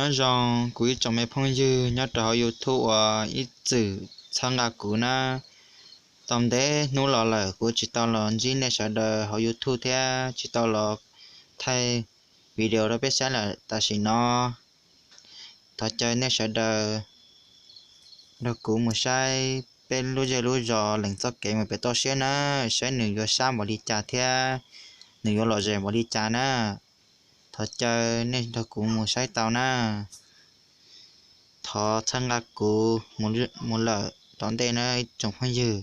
Nyob zoo kuv ib tsoom me phooj ywg nyob rau hauv YouTube uas ib txwm txhawb nqa kuv na. Tau ntev hnub los lawm kuv tsis tau los ntsib nej sawv daws hauv YouTube thiab tsis tau los thaij video rau peb saib lawm tam sim no. Thov caw nej sawv daws nrog kuv mus saib peb lub zej lub zos Lees txoj kev mus pem toj siab na, saib nws yuav sab npaum li cas thiab nws yuav lom zem npaum li cas na. Thov caw nej nrog kuv mus saib tau na. Thov txhawb nqa kuv mus lawm tom ntej na ib tsoom phooj ywg.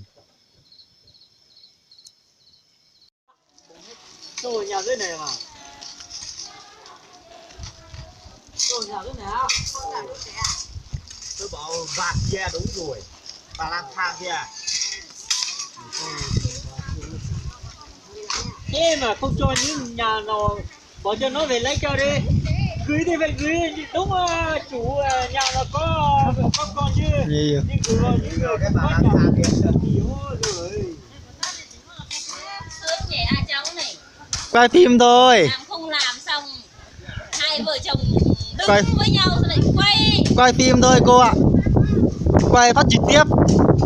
Ces mas không cho những nhà nào bỏ cho nó về lấy cho đi. Gửi thì phải gửi đúng, ờ, chủ, ờ, nhà là có, có con chứ. Như vậy. Nhưng gửi vào những người không có nhà thì ôi giời ơi. Quay phim thôi. Quay, quay phim thôi cô ạ. Quay phát trực tiếp.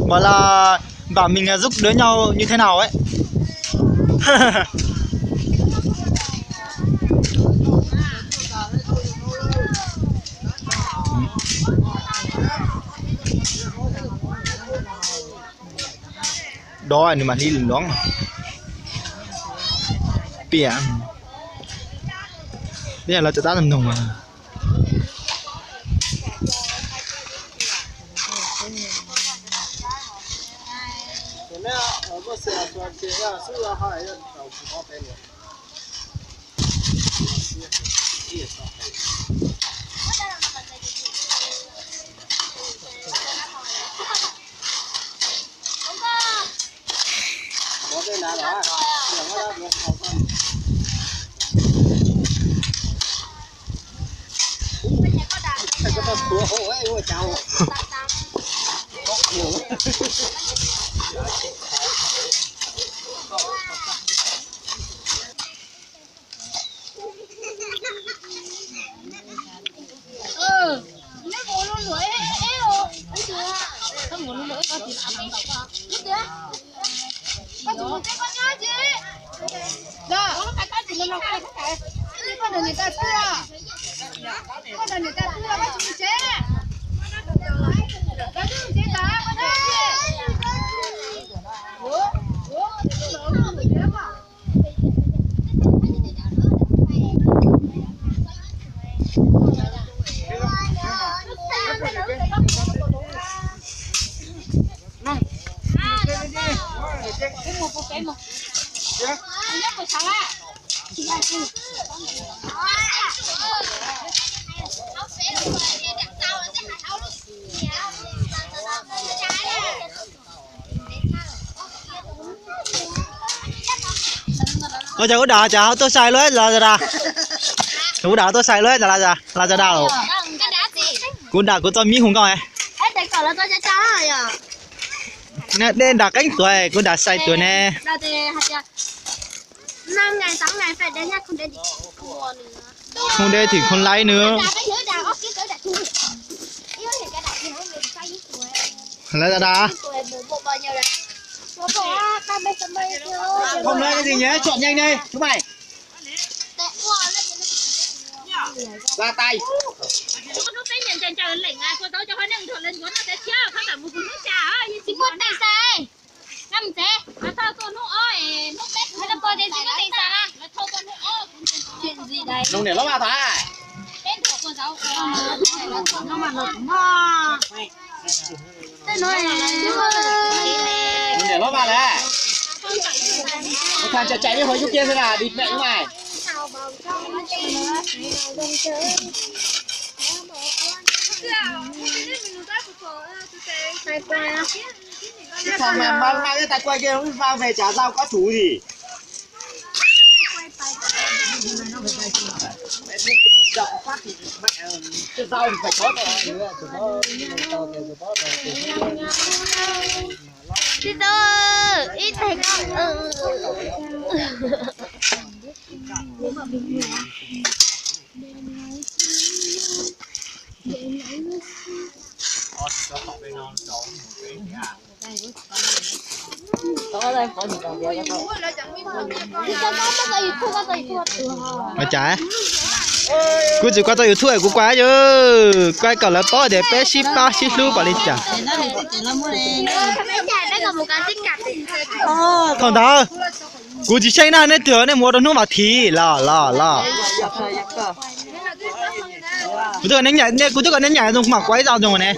Bảo là bảo mình là giúp đỡ nhau như thế nào ấy. Đó nws mas hli lwm nrov. Piam. Peb los cov tab noog. Ua cas kuv dam cas ho tuaj sai luaj Lazada. Kuv dam tuaj sai luaj Lazada los. Kuv dam kuv txoj mib hu nkauj. Dej dam qeeb tuaj kuv dam sai tuaj ne. Không đeo thì không lấy nữa. Lazada. Không nói cái gì nhé, chọn nhanh đi chúng mày. Ra tay. Nông niam ló ba thà. Nông niam ló ba lawm. Một thằng chạy chạy với hồi lúc kia thế là bịt miệng ngoài. Cái thằng mà mang mang cái tay quay kia nó mang về chả rau có chủ gì. Cái rau thì phải có rồi. Cái đó, ít tay con. Ua cas? Kuv tsis koj tau YouTube, kuv koj yog koj kom lawv paub tias peb sib pab sib hlub npaum li cas. Thaum ntawd kuv tsis xyeej na, nej twg nej mus ua rau hnub vas thiv los los los. Kuv twb kom nej nyaim, kuv twb kom nej nyaim, kuv mam kuav ib zaug ntsoog ne.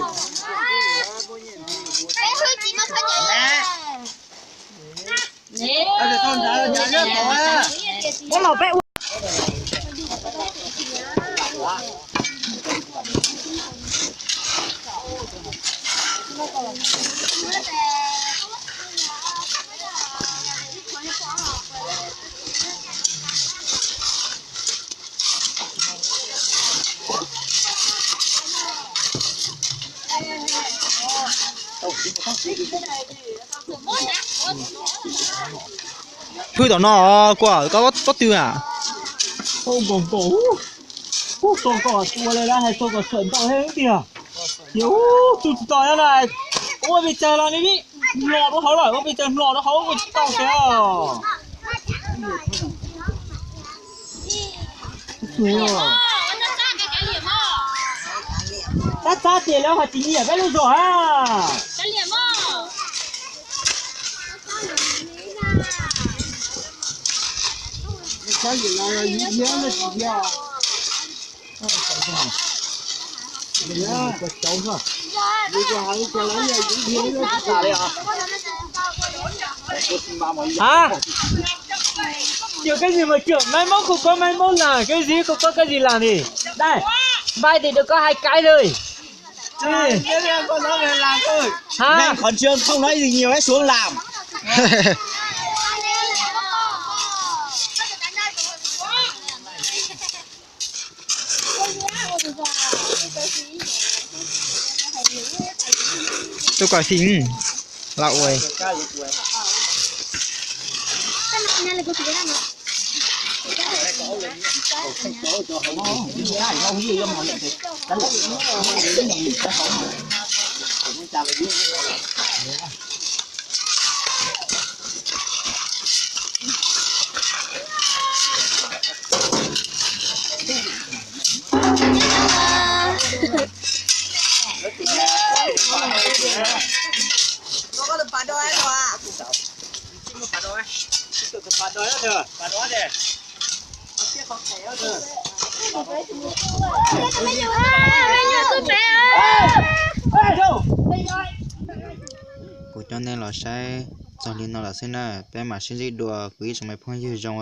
Hwj tom no, koj pob tw a? Nkaus nkaus, ub, tau kom tua li lawv hais, tau kom sawm ntau thiab tiag. Yog ub, tsis tau na, ua pes tsawg los ni, hlo rau hauv lawm, ua pes tsawg hlo rau hauv ua tsis tau tiag. Tab tab tias lawv ho tsis nyiam peb lub zog a. Hả? Chịu cái gì mà chịu, mai mốt không có mai mốt làm cái gì, không có cái gì làm thì. Đây, vay thì được có hai cái thôi. Hả? Đang còn chưa không nói gì nhiều, hãy xuống làm. Tôi coi phim là ui. Kuv coj nej los saib txog li no lawm xwb na, peb mam sib ntsib dua kuv ib tsoom me phooj ywg zoo.